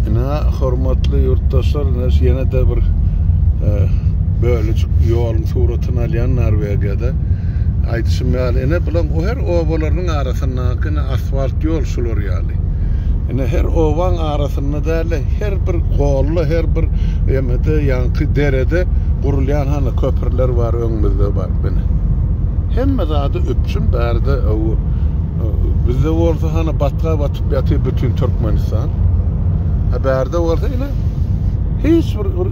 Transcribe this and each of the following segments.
Ine, hormatly ýurtdaşlar, ine ýene-de bir e, bölejik ýoluň suratyny alýan Norwegiýada. Aýdyşym ýaly, ine bulaň o her obalarynyň arasyndaky ine asfalt ýol şular ýaly. Ine her obaň arasynda däl-de, her bir golda, her bir emede, ýaňky derede gurulýan hany köprüler bar öňümizde bar ine. Hemme zady üpjün bärde bizde bolsa hany batga batyp ýatyr bütin Türkmenistan. A bärde bolsa ine hiç bir, bir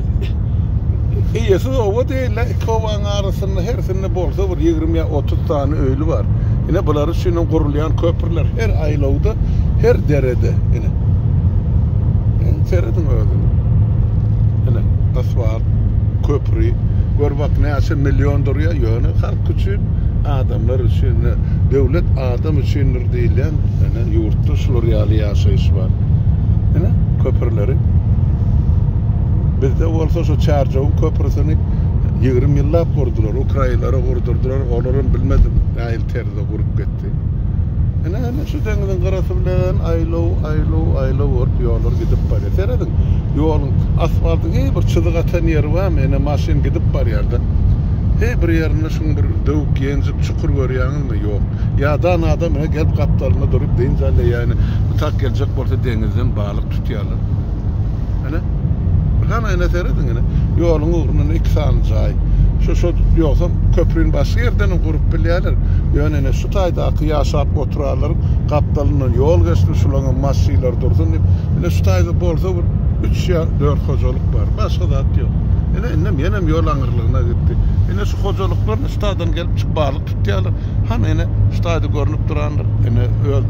eýesiz oba diýilýär. Iki obanyň arasynda hersinde bolsa bir 20 ýa 30 sany öýli bar. Ine bular üçin hem gurulýan köprüler her aýlawda, her derede ine. Serediň özüňiz. Ine asfalt, köpri, gör bak näçe million durýar, ýöne halk üçin, adamlar üçin, döwlet adam üçindir diýilýän, ine ýurtda şular ýaly ýaşaýyş bar. Ine köprüleri. Bizde bolsa şu Çärjewiň köprüsini 20 ýyllap gurdular, ukrainlere gurdurdylar, olaram bilmedim nähili terzde gurup gitdi. Ine, ine şu deňiziň gyrasy bilen aýlaw, aýlaw, aýlaw bolup ýollar gidip barýar. Serediň, ýoluň asfaltyň heý bir çyzyk atan ýeri barmy? Ine maşyn gidip barýar-da. Heý bir ýerinde şuň bir döwük, ýenjik, çukur görýäňizmi? Ýok. Ýadan adam ine gelip gapdalynda durup dynç alýar. Ýa ine bu tak geljek bolsa deňizden balyk tutýarlar. Ine. Hana ine serediň ine. Ýoluň ugrunda iki sany jaý. Şu şu ýogsam köprüni başga ýerden hem gurup bilýärler. Ýöne ine şu taýdaky ýaşap oturanlaryň gapdalyndan ýol geçdi, şularyň hem maşynlary dursun diýip. Ine şu taýda bolsa bir 3 ýa 4 hojalyk bar. Başga zat ýok. Ine indem ýenem ýol aňyrlygyna gitdi. Ine şu hojalyklar şu taýdan gelip çyk balyk tutýarlar. Hany ine şu taýda görnüp durandyr. Ine öz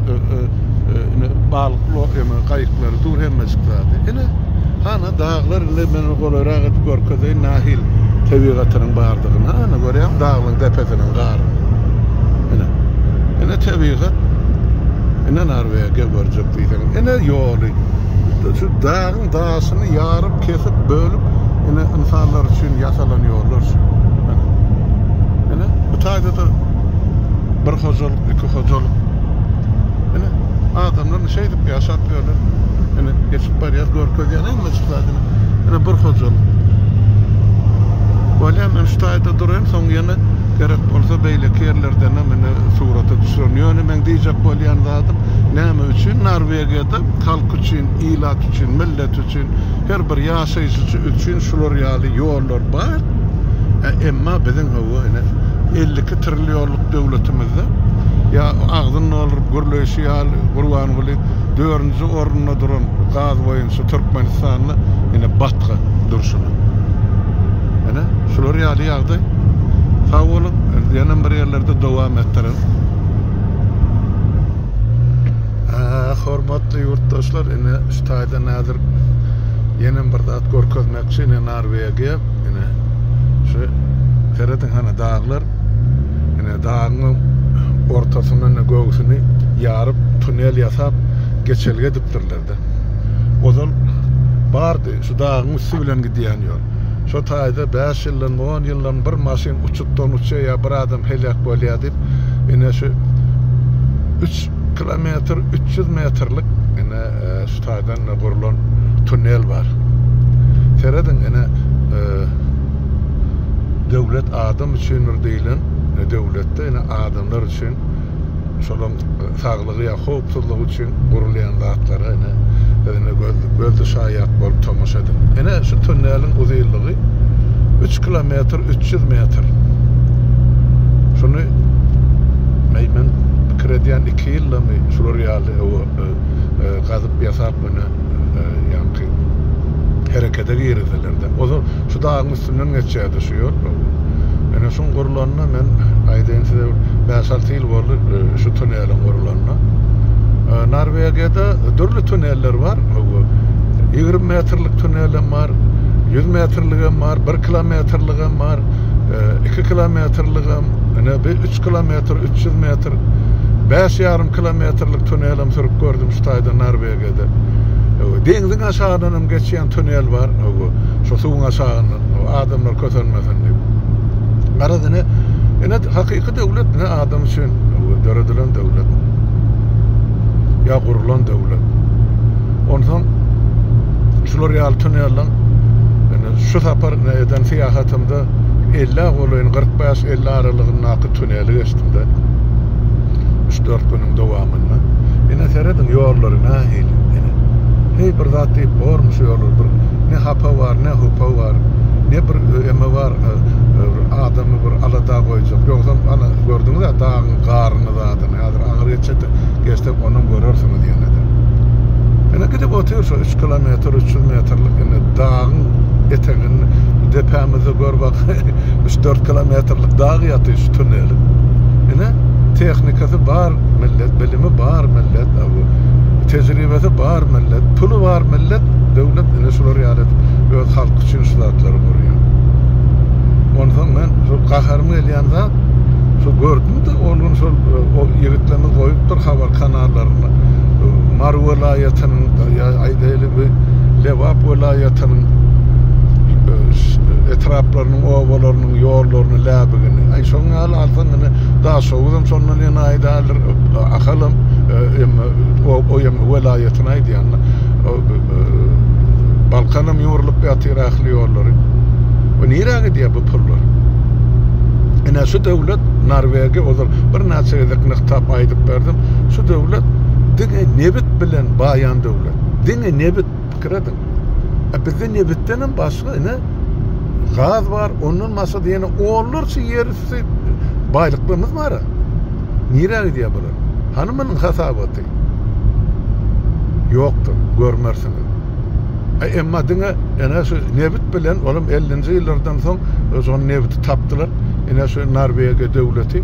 ine balyk eme gaýyklary dur hemmejik zady. Ine hany daglar indi men golaýrak edip görkezeýin nahil tebigatynyň bardygyny. Hany görýäňmi daglaryň depesiniň garyny. Ine. Ine tebigat. Ine Norwegiýa görjek diýseň. Ine ýoly. Şu dagyň daşyny ýaryp, kesip, bölüp ine ynsanlar üçin ýasalan ýollar şu. Ine bu taýda-da bir hojalyk, iki hojalyk. Ine adamlar şeýdip ýaşap ýörler. Ine geçip barýar, görkezýän hemmejik zadyny. Ine bir hojalyk. Bolýar, men şu taýda duraýyn, soň ýene gerek bolsa beýleki ýerlerden hem ine surata düşürerin. Ýöne meň diýjek bolýan zadym, näme üçin Norwegiýada halk üçin, ilat üçin, millet üçin, her bir ýaşaýjy üçin şular ýaly ýollar bar. Emma biziň hawa ine 52 trillionlyk döwletimizde ýa agzyny dolduryp gürleýşi ýaly Gurbanguly dördünji orunda duran gaz boýunça Türkmenistanda ine batga durşuna. Ine şular ýaly ýagdaý. Sag boluň, ýene bir ýerlerde dowam etdirerin. Hormatly ýurtdaşlar, ine şu taýdan häzir ýene bir zat görkezmekçi, ine Norwegiýa, ine şu serediň hany daglar, ine dagyň ortasyndan ine göwsüni ýaryp tunel ýasap geçelge edipdirler-de. Ozal bardy şu dagyň üsti bilen gidýän ýol. Şo taýda 5 ýyldan, 10 ýyldan bir maşyn uçutdan uçýar ýa bir adam heläk bolýar diýip, ine şu 3 kilometr 300 metrlik ine e, şu taýdan gurlan tunnel bar. Serediň ine e, döwlet adam üçindir diýilen e, döwletde ine adamlar üçin şolaň saglygy ýa howpsuzlygy üçin gurulýan zatlara ine ine göz gözli şaýat bolup tomaşa ediň. Ine şu tunneliň uzynlygy 3 kilometr 300 metr. Şuny men pikir edýän 2 ýyldamy şular ýaly gazyp ýasap ine ýaňky herekete girizdiler-de. Ozal şu dagyň üstünden geçýärdi şu ýol. Ine şuň gurlanyna men aýdaýyn size 5-6 ýyl boldy şu tuneliň gurlanyna. Norwegiýada dürli tuneller bar. 20 metrlik tunel hem bar, 100 metrlik hem bar, 1 kilometrlik hem bar, 2 kilometrlik hem, ine bir 3 kilometr, 300 metr, 5,5 kilometrlik tunel hem sürüp gördüm şu taýda Norwegiýada. Deňziň aşagyndan hem geçýän tunel bar. Şu suwuň aşagyndan adamlar kösenmesin diýip. Garaz ine, ine hakyky döwlet ine adam üçin döredilen döwlet. Ýa gurulan döwlet. Onsoň. Şular ýaly tunelleň ine şu sapar ine eden syýahatymda 50-ä golaýyny 45-50 aralygyndaky tuneli geçdim-de. 3-4 günüň dowamynda. Ine serediň ýollary nähili. Ine. Heý bir zat diýip bormy şu ýollar bir ne hapa bar, ne hupa bar, ne bir eme bar, e, bir adamy bir alada goýjak. Ýogsam ana gördüňiz-ä dagyň garyny zadyny. Häzir aňry geçsek geçsek onam görersiňiz ýene-de. Ine gidip otyr şu 3 kilometr 300 metrlik ine dagyň eteginde depämizde gör bak 3-4 kilometrlik dag ýatyr şu tuneliň. Ine tehnikasy bar millet, bilimi bar millet, tejribesi bar millet, puly bar millet, döwlet ine şular ýaly edip öz halky üçin şu zatlary gurýar. Onsoň men şu gaharym gelýän zat şu gördüm-de ol gün şol o ýigitlerimiz goýupdyr habar kanallarynda. Mary welaýatynyň ýa aýdaýly bu Lebap welaýatynyň etraplarynyň, obalarynyň ýollaryny, läbigini. Aý şoň ýaly alsaň ine Daşoguzam şondan enaýy däldir, Ahalam emma o hem welaýatyny aýdýan. Balkanam ýumrulyp ýatyr ähli ýollary. Bu nirä gidýär bu pullar? Ine şu döwlet Norwegiýa ozal birnäçe gezek nygtap aýdyp berdim. Şu döwlet diňe nebit bilen baýan döwlet. Diňe nebit pikir ediň. E bizde nebitden hem başga ine gaz bar, ondan başga ýene onlarça ýer üsti baýlyklarymyz bar. Nirä gidýär bular? Hany munuň hasabaty? Ýokdur, görmersiňiz. E, emma diňe ene şu nebit bilen, olam 50-nji ýyllardan soň şol nebiti tapdylar. Ine şu Norwegiýa döwleti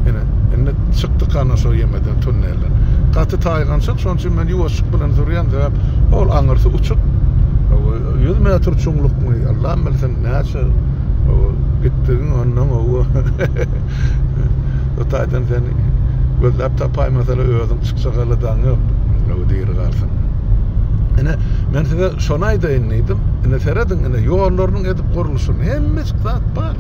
ine indi çykdyk ana şo ýemeden tunnelden. Gaty taýgançak, şonuň üçin men ýuwaşlyk bilen sürýän, sebäp ol aňyrsy uçuk. 100 metr çuňlukmy, Allam bilsin näçe gitdigiň ondan owo. O taýdan seni gözläp tapaýmasalar özüň çykjak aladaň ýok. Owo diri galsyn. Ine men size şony aýdaýyn diýdim. Ine serediň, ine ýollarynyň edip gurluşyny hemmejik zat bar.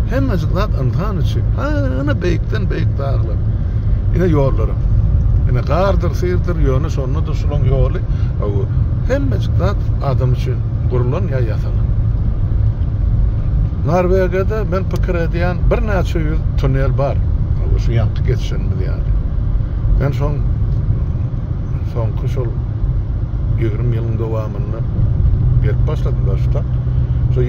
Hemmejik zat ynsan üçin. Hana beýikden beýik daglar. Ine ýollary. Ine gardyr, syrdyr, ýöne şonda-da şulaň ýoly hemmejik zat adam üçin gurlan ýa ýasalan. Norwegiýada men pikir edýän birnäçe ýüz tunel bar. Şu ýaňky geçişenimiz ýaly. Men şoň soňky şol 20 ýylyň dowamynda gelip başladym da şu Şu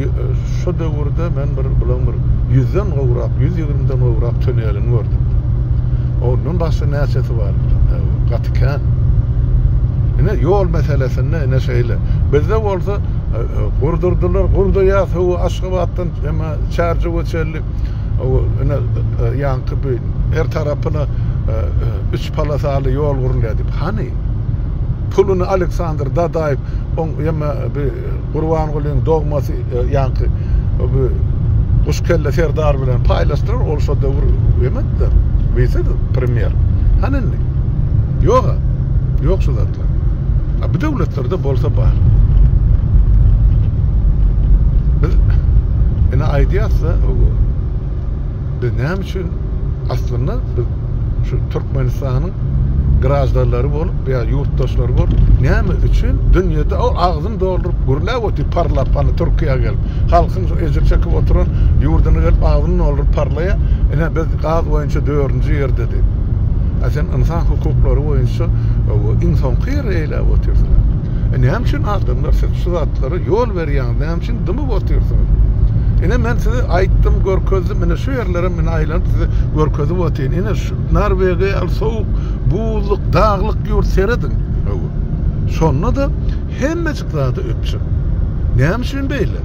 şu döwürde men bir bulaň bir 100-den gowrak, 120-den gowrak tunelini gördüm. Ondan başga näçesi bar? Gaty kän. Ine ýol meselesinde ine şeýle. Bizde bolsa e, e, gurdurdylar, gurdaýar suwy Aşgabatdan eme Çärjewe çenli ine e, ýaňky bir her tarapyna üç palasaly ýol gurulýar diýip. Hany? Puluny Aleksandr Dadaýew oň eme bir Gurbangulyň dogmasy ýaňky bu Guşkelle serdar bilen paýlaşdylar, ol şo döwür emetdi. Wise premýer. Hany indi? Ýok. Ýok şu zatlar. A bu döwletlerde bolsa bar. Biz ine aýdýarsa, biz näme üçin aslynda biz şu Türkmenistanyň graždanlary bolup ýa ýurtdaşlary bolup näme üçin dünýede ol agzyny dolduryp gürläp otyr parlap hany Türkiýä gelip halkyň şu ejir çekip oturan ýurduna gelip agzyny dolduryp parlaýar ine biz gaz boýunça dördünji ýerde diýip a sen ynsan hukuklary boýunça iň soňky ýeri eýläp otyrsyň e näme üçin adamlar siz şu zatlara ýol berýäňiz näme üçin dymyp otyrsyňyz ine men size aýtdym görkezdim ine şu ýerlere men aýlanyp size görkezip otyryn ine şu Norwegiýa ýaly sowuk, buzluk, daglyk ýurt serediň. Hawa. Şonda-da hemmejik zady üpjün. Näme üçin beýle?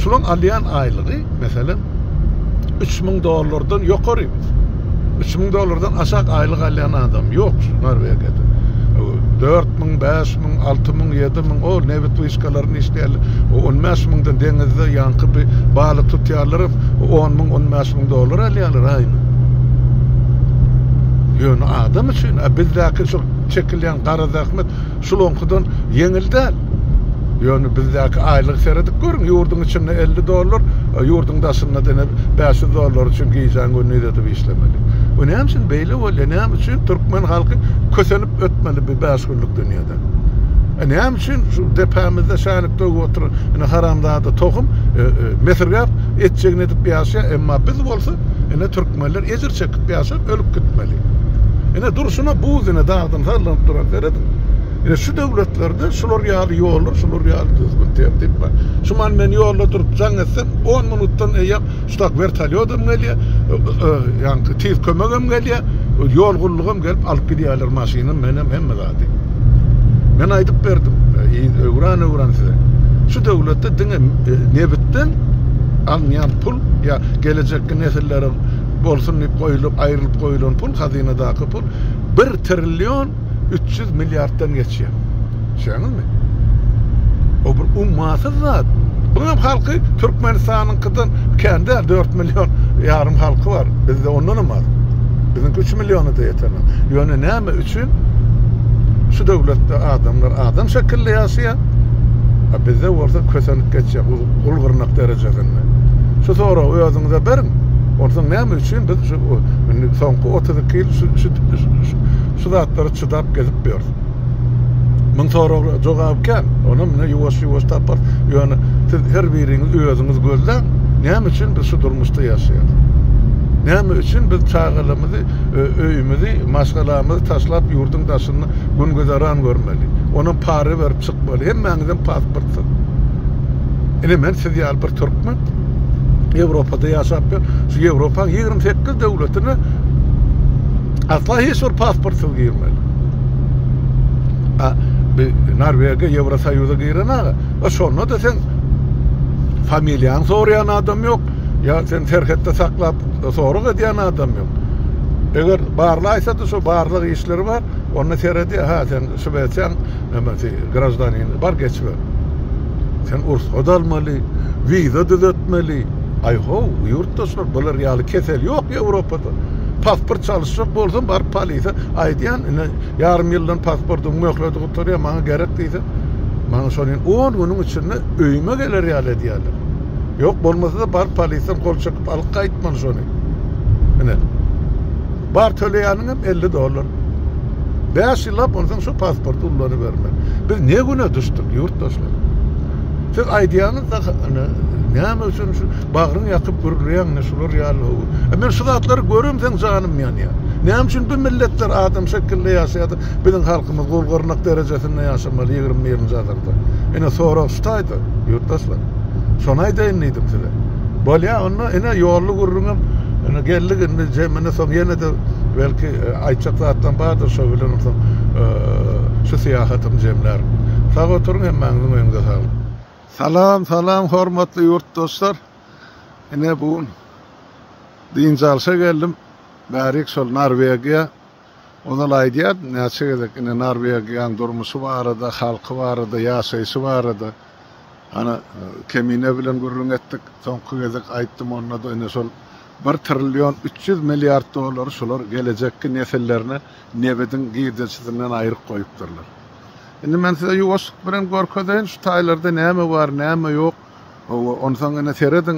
Şulaň alýan aýlygy, meselem, 3000 dollardan ýokary. 3000 dollardan aşak aýlyk alýan adam ýok şu Norwegiýada. 4000, 5000, 6000, 7000 o nebit wyşkalarynda işleýärler. O 15 müňden deňizde ýaňky bir balyk tutýarlar, 10 müň, 15 müň dollar alýarlar aýyna. Ýöne adam üçin, a bizdäki şu çekilýän gara zähmet şulaňkydan ýeňil däl. Ýöne bizdäki aýlygy seredip görüň, ýurduň içinde 50 dollar, ýurduň daşynda ene 500 dollar üçin gijäň gündiz edip işlemeli. Bu näme üçin beýle bolýar? Näme üçin türkmen halky kösenip ötmeli bu 5 günlük dünýede? E näme üçin şu depämizde şänik döwüp oturan ine haramzada tohum e, e, mesirgäp etjegini edip ýaşaýar, emma biz bolsa ine türkmenler ejir çekip ýaşap ölüp gitmeli. Ine durşuna buz ine dagdan sallanyp duran serediň. Ine şu döwletlerde şular ýaly ýollar, şular ýaly düzgün tertip bar. Şu man men ýolda durup jaň etsem 10 minutdan eýýäm Şutak wertolýodam gelýär, ýaňky tiz kömegem gelýär, ýol gullugam gelip alyp gidýärler maşynam, menem hemme zady. Men aýdyp berdim, öwran-öwran size. Şu döwletde diňe nebitden alynýan pul ýa gelejekki nesillere bolsun diýip goýulyp, aýrylyp goýulan pul, hazynadaky pul 1 trillion 300 milliarddan geçýär. Düşýäňizmi? O bir ummasyz zat. Buňam halky Türkmenistanyňkydan kän däl, 4 million ýarym halky bar. Bizde ondan hem az. Biziňki 3 milliona-da ýetenok. Ýöne näme üçin şu döwletde adamlar adam şekilli ýaşaýar, a bizde bolsa kösenip geçýär gul gyrnak derejesinde. Şu soragy özüňize beriň. Onsoň näme üçin biz şu indi soňky 32 ýyl şu şu şu zatlara çydap gezip ýörüs? Muň sorag jogaby kän. Onam ine ýuwaş-ýuwaş taparys. Ýöne siz her biriňiz özüňiz gözläň, näme üçin biz şu durmuşda ýaşaýarys? Näme üçin biz çagalarymyzy, öýümizi, maşgalamyzy taşlap ýurduň daşynda gün-güzeran görmeli? Onam para berip çykmaly. Hemmäňizem pasportsyz. Ine men siz ýaly bir türkmen Ýewropada ýaşap ýör. Şu Ýewropanyň 28 döwletine Asla hiç bir pasportsyz girmeli. A, bi Norwegiýa Ýewrosoýuza giren aga. A şonda-da sen familiýaňy soraýan adam ýok. Ýa sen serhetde saklap sorag edýän adam ýok. Eger barlaýsa-da şo barlag işleri bar. Onda seredýär, ha sen Şwesiýaň nämesi graždanini bar geçiber. Sen rugsat almaly, wiza düzetmeli. Aý how, ýurtdaşlar bular ýaly kesel ýok Ýewropada. Pasport çalyşjak bolsam baryp polise aýdýan, ine ýarym ýyldan pasportyň möhleti gutarýar, maňa gerek diýsem, maňa şony on günüň içinde öýüme geler ýaly edýärler. Ýok, bolmasa-da baryp polisden gol çekip alyp gaýtmaly şony. Ine. Bar töleýäniňem 50 dollar. 5 ýyllap onsoň şu pasporty ullanybermeli. Biz ne güne düşdük, ýurtdaşlar? Siz aýdýaňyz-da, näme üçin şu bagryň ýakyp gürleýäň, ine şular ýaly how. E men şu zatlary göremseň janym ýanýar. Näme üçin bu milletler adam şekilde ýaşaýar-da, biziň halkymyz gul gyrnak derejesinde ýaşamaly 21-nji asyrda? Ine sorag şu taýda, ýurtdaşlar. Şony aýdaýyn diýdim size. Bolýa, onda ine ýolly gürrüňem ine geldik indi jemine soň ýene-de belki e, aýtjak zatlam bardyr şo bilen onsoň e, şu syýahatymy jemlärin. Sag oturyň hemmäňiziň öýüňize saglyk. Salam salam hormatly ýurtdaşlar. Ine bu gün dynç alşa geldim. Bärik şol Norwegiýa. Ozal aýdýardym näçe gezek ine Norwegiýaň durmuşy barada, halky barada, ýaşaýşy barada. Ana Kemine bilen gürrüň etdik. Soňky gezek aýtdym onda-da ine şol bir trillion 300 milliard dollary şular gelejekki nesillerine nebidiň girdejisinden aýryp goýupdyrlar. Indi men size ýuwaşlyk bilen görkezeýin şu taýlarda näme bar, näme ýok. Hawa, onsoň ine serediň,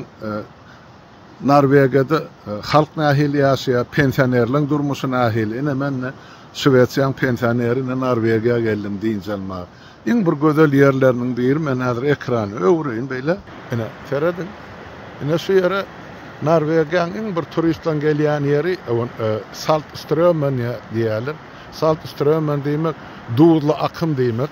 Norwegiýada halk nähili ýaşaýar, pensionerleň durmuşy nähili. Ine men-de Şwesiýaň pensioneri, ine Norwegiýa geldim dynç almaga. Iň bir gözel ýerleriniň biri, men häzir ekrany öwüreýin beýle. Ine, serediň. Ine şu ýere Norwegiýaň iň bir turistleň gelýän ýeri Saltströmmen diýýärler. Saltströmmen diýmek duzly akym diýmek.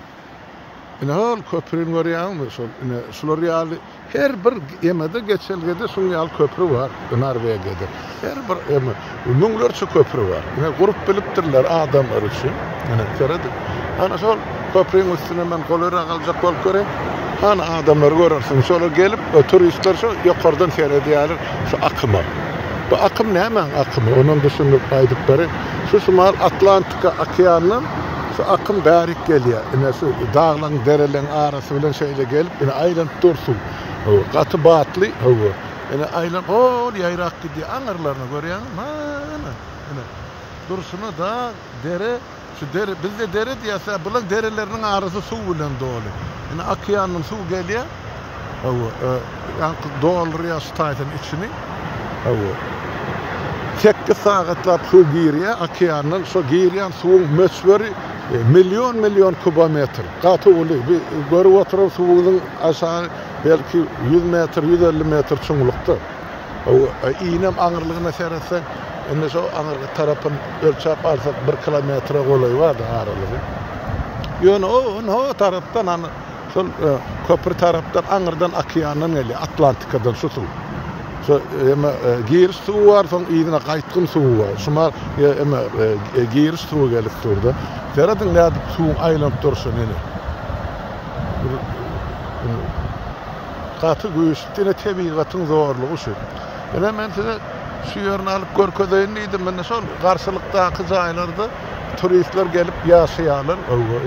Ine hol köprini görýäňizmi şol ine şular ýaly her bir emede geçelgede şuň ýaly köpri bar Norwegiýada. Her bir eme müňlerçe köpri bar. Ine gurup bilipdirler adamlar üçin. Ine serediň. Ana şol köpriň üstüne men golaýrak aljak bolup göreýin. Hany adamlary görersiň. Şolar gelip turistler şo ýokardan seredýärler şu akyma. Bu akym nämäň akymy? Onam düşündirip aýdyp bereýin. Şu şumal Atlantika okeandan şu akym bärik gelýär. Ine şu daglaryň, dereleriň arasy bilen şeýle gelip, ine aýlanyp dur suw. Hawa, gaty batly, hawa. Ine aýlanyp hol ýaýrap gidýär. Aňyrlaryny görýäňizmi? Hana, ine. Durşuna dag, dere, şu dere, bizde dere diýýäs-ä, bulaň dereleriniň arasy suw bilen doly. Ine okeandan suw gelýär. Hawa, ýaňky doldurýar şu taýdan içini. Hawa. Sekiz sagatlap suw girýär okeandan. Şo girýän suwuň möçberi. Million-million kubometr. Gaty uly. Bir görüp oturan suwuňyzyň aşagy belki 100 metr, 150 metr çuňlukda. Inem aňyrlygyna seretseň, indi şo aňyrky tarapyny ölçäp alsak bir kilometre golaý bardy aralygy. Ýöne o o tarapdan hany şol köpri tarapdan aňyrdan okeandan gelýär, Atlantikadan şu suw. Şo eme giriş suwy bar, soň yzyna gaýtgyn suwy bar. Şuma eme giriş suwy gelip durda. Serediň nädip suwuň aýlanyp durşuny ine. Gaty güýçli ine tebigatyň zorlugy şu. Ine men size şu ýerini alyp görkezeýin diýdim. Indi şol garşylykdaky jaýlarda turistler gelip ýaşaýarlar.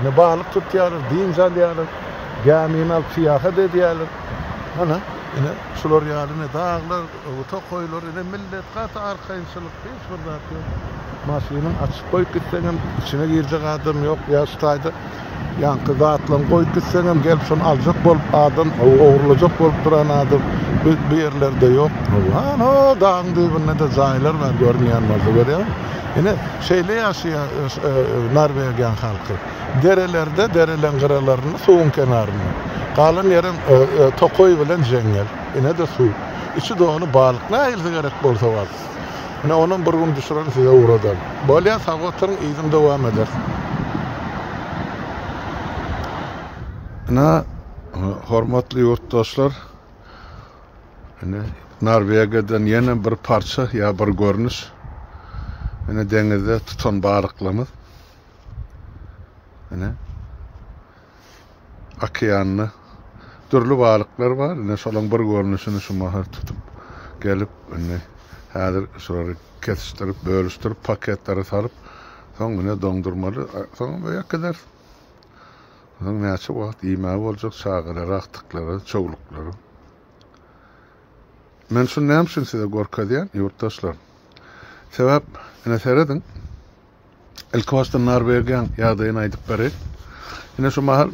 Ine balyk tutýarlar, dynç alýarlar, gämini alyp syýahat edýärler. Ana, ine şular ýaly ine daglar, tokaýlar, ine millet gaty arkaýynçylyk, hiç bir zat ýok. Maşynyň açyk goýup gitseňem içine girjek adam ýok. Ýa şu taýda Ýaňky zatlaryňy goýup gitseňem gelip şony aljak bolup adam, ogurlajak bolup duran adam bu bu ýerlerde ýok. Hany o dagyň düýbünde-de jaýlar bar görünýän bolsa görýäňmi? Ine şeýle ýaşaýar Norwegiýanyň halky. Derelerde, dereleň gyralarynda, suwuň kenarynda. Galan ýerem tokaý bilen jeňňel. Ine-de suw. Içi doly balyk. Nähilisi gerek bolsa bar. Ine onam bir gün düşürerin size ugradaryn. Bolýa sag oturyň yzyny dowam ederis. Ine hormatly ýurtdaşlar ine Norwegiýadan ýene bir parça ýa bir görnüş. Ine deňizde tutan balyklarymyz. Ine Okeanda dürli balyklar bar. Ine şolaň bir görnüşini şu mahal tutup gelip, indi häzir şulary kesişdirip, bölüşdirip, paketlere salyp, soň ine doňdurmaly, soňam öýe äkideris. Soň näçe wagt iýmäge boljak çagalara, agtyklara, çowluklara. Men şuny näme üçin size görkezýän, ýurtdaşlar? Sebäp, ine serediň. Ilki başda Norwegiýanyň ýagdaýyny aýdyp bereýin. Ine şu mahal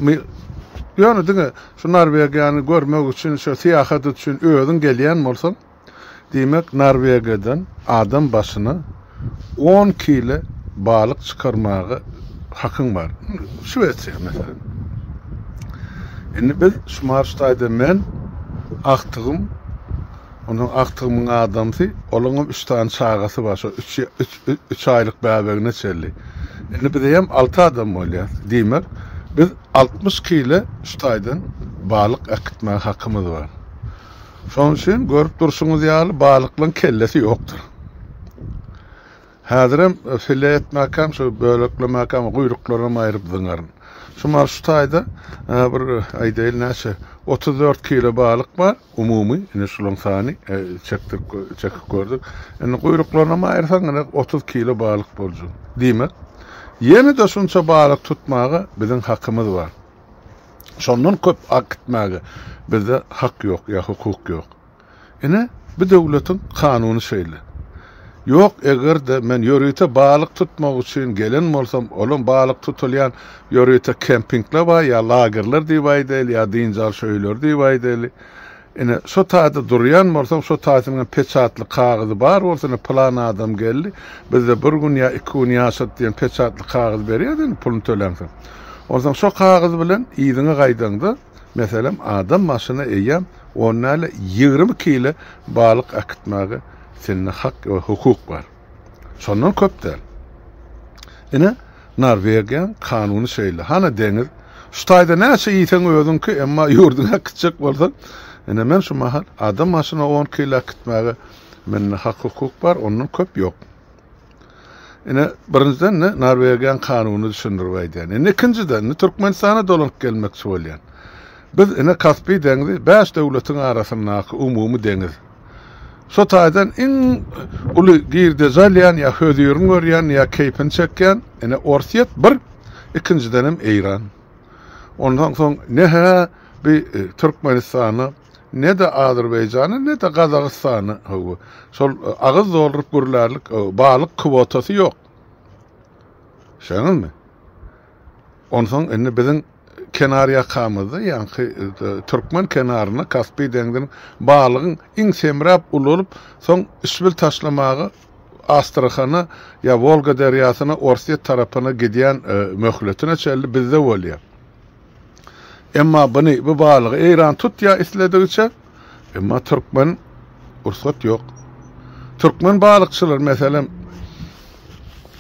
ýöne diňe şu Norwegiýany görmek üçin, şu syýahat üçin özüň gelýän bolsaň, diýmek Norwegiýadan adam başyna 10 kile balyk çykarmaga hakyň bar. Şwesiýa meselem. Indi biz şu mahal şu taýda men agtygym Onuň agtygymyň adamsy, olaňam üç sany çagasy bar, şo üç, üç, üç aýlyk bäbegine çenli. Indi biz hem alty adam bolýas. Diýmek, biz 60 kile şu taýdan balyk äkitmäge hakymyz bar. Şonuň üçin görüp durşuňyz ýaly balyklaryň kellesi ýokdur. Häzirem file etmäkäm, şu böleklemäkäm guýruklarynam aýryp zyňaryn. Şu mal şu taýda bir aýdaýyl näçe 34 kilo balyk bar. Umumy ine şulaň sany çekdirip çekip gördük. Indi guýruklarynam aýyrsaň ine 30 kilo balyk boljak. Diýmek, ýene-de şunça balyk tutmaga biziň hakymyz bar. Şondan köp akitmäge bizde hak ýok ýa hukuk ýok. Ine, bu döwletiň kanuny şeýle. Ýok, eger-de men ýörite balyk tutmak üçin gelen bolsam, olam balyk tutulýan ýörite kempingler bar, ýa lagerler diýip aýdaýly, ýa dynç alyş öýleri diýip aýdaýly. Ine, şo taýda durýan bolsaň, şo taýsynyň hem peçatly kagyzy bar bolsa, ine, pylan adam geldi, bizde bir gün ýa iki gün ýaşady diýen peçatly kagyz berýär-de, indi puluny töläňsoň. Onsoň şo kagyz bilen yzyňa gaýdaňda, meselem, adam başyna eýýäm on däl-de, 20 kile balyk äkitmäge Sende hak we hukuk bar. Şondan köp däl. Ine, Norwegiýaň kanuny şeýle. Hany deňiz? Şu taýda näçe iýseň özüňki, emma ýurduňa äkitjek bolsaň, ine men şu mahal adam başyna on kilo äkitmäge mende hak-hukuk bar, ondan köp ýok. Ine, birinjiden ine Norwegiýaň kanunyny düşündirip aýdýan. Indi ikinjiden, indi Türkmenistana dolanyp gelmekçi bolýan. Biz ine Kaspi deňzi bäş döwletiň arasyndaky umumy deňiz. Şo taýdan iň uly girdeji alýan ýa hözirini görýän ýa keýpini çekýän ine Orsýet bir, ikinjidenem Eýran. Ondan soň ne-hä bi Türkmenistana, ne-de Azerbaýjana, ne-de Gazagystana hawa şol agyz dolduryp gürlärlik balyk kwotasy ýok. Düşýäňizmi? Onsoň indi biziň kenar ýakamyzda, ýaňky türkmen kenarynda Kaspi deňziniň balygyň iň semräp ulalyp, soň işbil taşlamaga Astrahana ýa Wolga derýasyna Orsýet tarapyna gidýän möhletine çenli bizde bolýar. Emma buny, bu balygy Eýran tutýar isledigiçe, emma türkmen rugsat ýok. Türkmen balykçylar, meselem,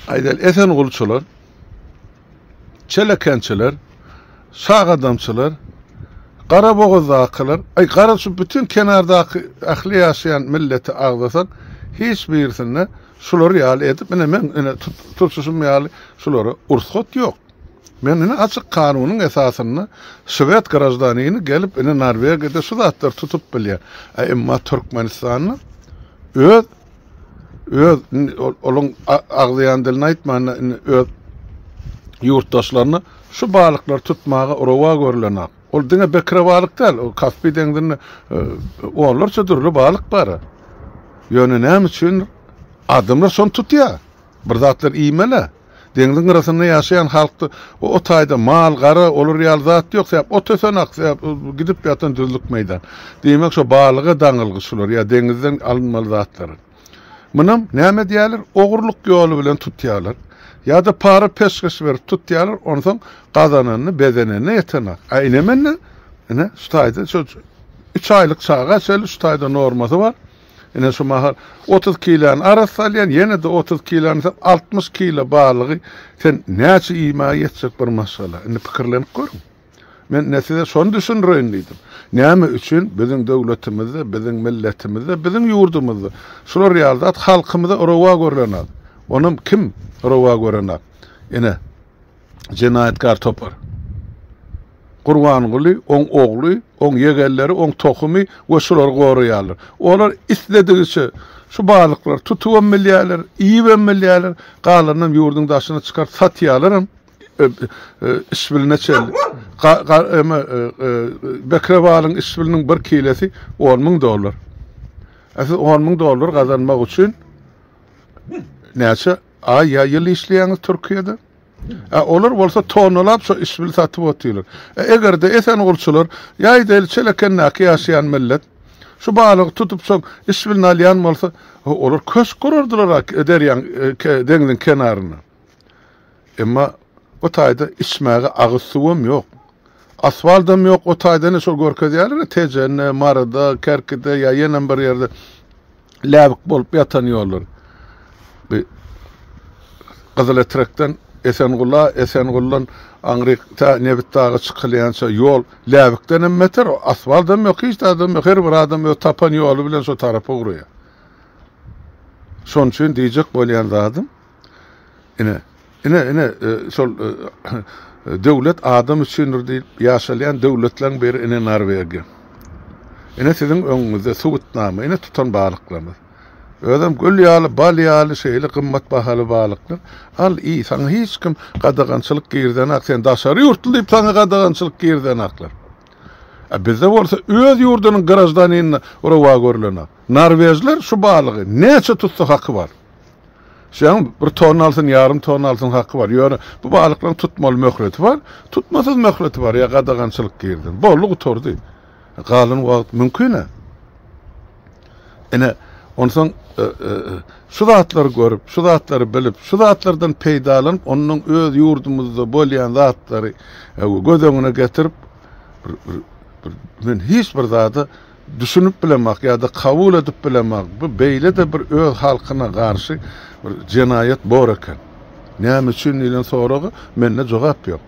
aýdaly Esengulçylar, Çelekençiler, Şagadamçylar, Garabogazdakylar, aý garaz şu bütin kenardaky ähli ýaşaýan milleti agzasaň, hiç birisinde şular ýaly edip, ine men ine tutuşym ýaly şulara rugsat ýok. Men ine açyk kanunyň esasynda şwed graždanini gelip ine Norwegiýada şu zatlary tutup bilýär. A emma Türkmenistanda öz öz olaň agzaýan dilini aýtmanda indi öz ýurtdaşlaryna şu balyklary tutmaga rowa görülenok. Ol diňe bekre balyk däl, o Kaspi deňzinde e, onlarça dürli balyk bar. Ýöne näme üçin adamlar şony tutýar? Bir zatlar iýmeli. Deňziň gyrasynda ýaşaýan halkda o taýda mal, gara, olar ýaly zat ýok. Sebäp ot ösenak, sebäp gidip ýatan düzlük meýdan. Diýmek şo balyga daňylgy şular ýa deňizden alynmaly zatlar. Munam näme edýärler? Ogurlyk ýoly bilen tutýarlar. Ýa-da para peşgeş berip tutýarlar, onsoň gazananyny, bezenenine ýetenak. A ine mende, ine şu taýda şu 3 aýlyk çaga çenli şu taýda normasy bar. Ine şu mahal 30 kilony arassa alýan, ýene-de 30 kilony sen 60 kilo balygy sen näçe iýmäge ýetjek bir maşgala? Indi pikirlenip görüň. Men ine size şony düşündireýin diýdim. Näme üçin biziň döwletimizde, biziň milletimizde, biziň ýurdumyzda şular ýaly zat halkymyza rowa görlenok. Onam kim rowa görenok? Ine, jenaýatkar topar. Gurbanguly, oň ogly, oň ýegenleri, oň tohumy we şulary goraýarlar. Olar isledigiçe şu balyklary tutubam bilýärler, iýibem bilýärler, galanynam ýurduň daşyna çykaryp satýarlaram işbiline çenli. Bekre balyň işbiliniň bir kilesi 10 müň dollar. A siz 10 müň dollar gazanmak üçin näçe aý ýa ýyl işleýäňiz Türkiýede? A olar bolsa tonnalap şo işbil satyp otyrlar. E, eger-de Esengulçylar ýa-da Çelekendäki ýaşaýan millet şu balygy tutup soň işbilini alýan bolsa, olar köşk gurardylar derýaň e, deňziň kenarynda. Emma o taýda içmäge agyz suwam ýok. Asfaltam ýok, o taýda ne şol görkezýärler, Tejende, Maryda, Kerkide ýa ýenem bir ýerde läbik bolup ýatan ýollar. Bir Gyzyletrekden Esengula, Esenguldan aňryk tä Nebitdaga çykylýança ýol läbikden hem beter, asfaltam ýok, hiç zadam ýok. Her bir adam öz tapan ýoly bilen şo tarapa ugraýar. Şonuň üçin diýjek bolýan zadym, Ine, ine, ine, e, şol e, döwlet adam üçindir diýip ýaşalýan döwletleriň biri ine Norwegiýa. Ine siziň öňüňizde subutnama, ine tutan balyklarymyz. Özem gül ýaly, bal ýaly şeýle gymmat bahaly balyklar. Al iý, saňa hiç kim gadagançylyk girizenak, sen daşary ýurtly diýip saňa gadagançylyk girizenaklar. A bizde bolsa öz ýurdunyň graždanynına rowa görülenak. Norwežler şu balygy näçe tutsa haky bar. Şeýle bir tonna alsyn, ýarym tonna alsyn haky bar. Ýöne bu balyklaryň tutmaly möhleti bar, tutmasyz möhleti bar, ýa gadagançylyk girdi. Boldy, gutardy. Galan wagt mümkin-ä. Ine, onsoň e, e, e, şu zatlary görüp, şu zatlary bilip, şu zatlardan peýdalanyp, ondan öz ýurdumyzda bolýan zatlary göz öňüne getirip, bir, bir, bir, men hiç bir zada Düşünip bilemak ýa-da kabul edip bilemak, bu beýle-de bir öz halkyna garşy bir jenaýat bor eken. Näme üçin diýlen soraga mende jogap ýok.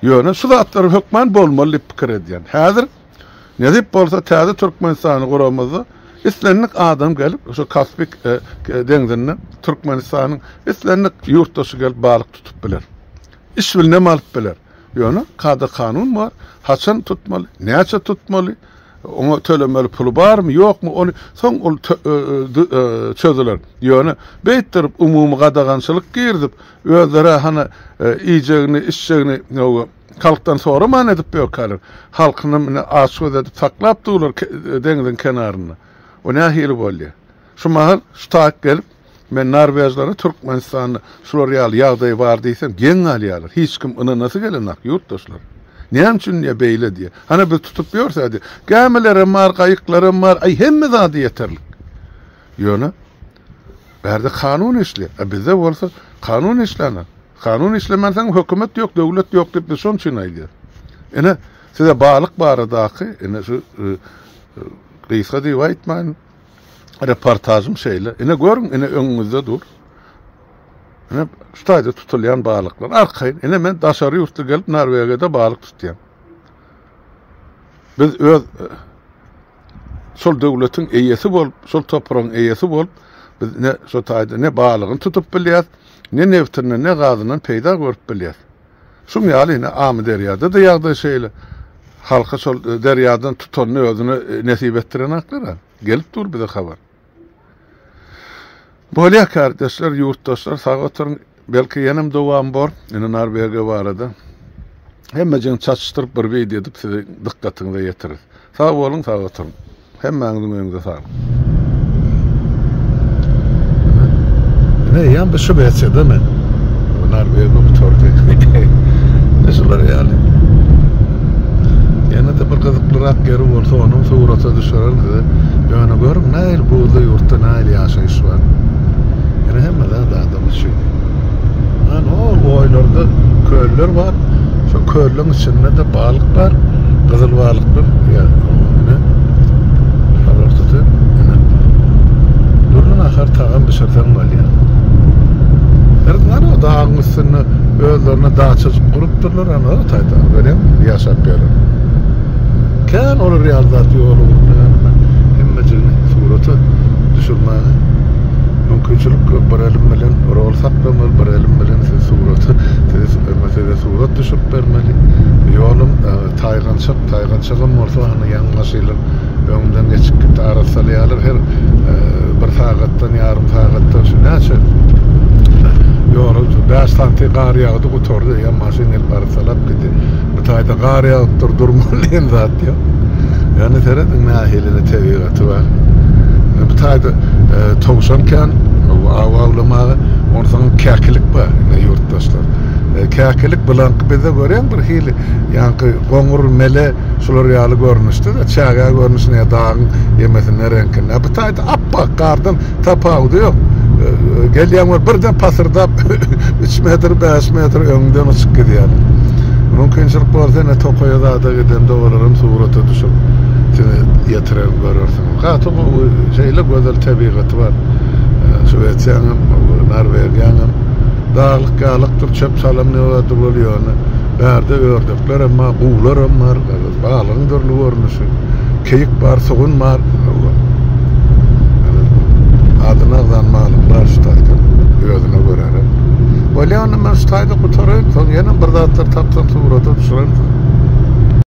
Ýöne şu zatlar hökman bolmaly diýip pikir edýän. Häzir nesip bolsa täze Türkmenistany guramyzda islendik adam gelip şu Kaspik e, deňzinde Türkmenistanyň islendik ýurtdaşy gelip balyk tutup biler. Işbilinem alyp biler. Ýöne kada-kanun bar. Haçan tutmaly, näçe tutmaly, oňa tölemeli puly barmy, ýokmy, ony soň ol çözüler. Ýöne beýtdirip umumy gadagançylyk girizip, özleri hany iýjegini, içjegini halkdan soraman edip ýörkäler. Halkynam ine açgöz edip saklap durlar deňziň kenarynda. O nähili bolýar? Şu mahal şu taýyk gelip, Men norwežlere Türkmenistanda şular ýaly ýagdaý bar diýsem geň galýarlar. Hiç kim ynanasy gelenak ýurtdaşlar. Näme üçin diýýär beýle diýýär. Hany biz tutup ýörse diýýär. Gämilerem bar, gaýyklaram bar, aý hemme zady ýeterlik. Ýöne. Bärde kanun işleýär. A bizde bolsa kanun işlänok. Kanun işlemänsoň hökümet ýok, döwlet ýok diýip biz şonuň üçin aýdýarys. Ine, size balyk baradaky, ine şu e, e, gysga diýip aýtmaýyn, reportažym şeýle. Ine görüň, ine öňüňizde dur. Ine şu taýda tutulýan balyklar. Arkaýyn. Ine men daşary ýurtly gelip Norwegiýada balyk tutýan. Biz öz e, şol döwletiň eýesi bolup, şol topragyň eýesi bolup, biz ne şo taýda ne balygyny tutup bilýäs, ne nebtinden, ne gazyndan peýda görüp bilýäs. Şuň ýaly ine Amyderýada-da ýagdaý şeýle. Halka şol e, derýadan tutanyny özüne e, nesip etdirenaklar. Gelip dur bize habar. Bolýar kardeşler, ýurtdaşlar sag oturyň. Belki ýenem dowam bor. Ine Norwegiýa barada. Hemmejeňi çaçyşdyryp bir wideo edip sizi dykgatyňyza ýetiris. Sag boluň, sag oturyň. Hemmäňiziň öýüňize saglyk. Ine, eýýäm bu Şwesiýada men. Norwegiýa gutardy. Ine şular ýaly. Ýene-de bir gyzyklyrak ýeri bolsa, onuň surata düşürerin size. Ýöne görüň, nähili buzly ýurtda nähili ýaşaýyş bar. Ýene hemme zat adam üçin. Ana, ol oýlarda köller bar. Şo köllüň içinde-de balyk bar. Gyzyl balyklar. Ýa, ine. Şolar tutup, ine. Dürli nahar tagam bişirseň bolýar. Her o dagyň üstünde özlerine daçajyk gurupdyrlar, ana o taýda görýäňmi, ýaşap ýörler. Kän olar ýaly zat ýol ugrunda hemmejigini surata düşürmäge mümkinçilik ýok. Bir elim bilen rol saklamaly, bir elim bilen siz surata, siz size surat düşürip bermeli. Ýolum e, taýgançak, taýgançagam bolsa hany ýaňy maşynlar öňümden geçip gitdi, arassalaýarlar her e, bir sagatdan, ýarym sagatdan şu näçe ýola 5 santi gar ýagdy gutardy, ýa maşyn gelip arassalap gitdi. Bu taýda gar ýagyp dur, durmaly diýen zat ýok. Ýöne serediň nähili tebigaty bar. Bu taýda e, towşan kän, aw awlamaga, onsoň käkilik bar, ine ýurtdaşlar. E, käkilik bilanky bizde görýän bir hili, ýaňky goňur, mele şular ýaly görnüşde-de, çäge görnüşinde ýa dagyň ýemesinde reňkinde. Bu taýda appak gardan Tapawudy ýok. Gelýän we birden pasyrdap 3 metr, 5 metr öňüňden uçup gidýär. Mümkinçilik bolsa ine tokaýa zada gidende olaram surata düşürip size ýetirerin görersiňiz. Gaty gowy, şeýle gözel tebigaty bar. Şwesiýanyň, Norwegiýanyň daglyk ýalykdyr, çöp çalam nöwädir bol ýöne bärde ördekler hem bar, guwlar hem bar. Balygyň dürli görnüşi. Keýik bar, sugun bar. Adyny agzan balyk bar şu taýda. Özüne görä. Bolýa onda men şu taýda gutaraýyn. Soň ýene bir zatlar tapsam surata düşürerin.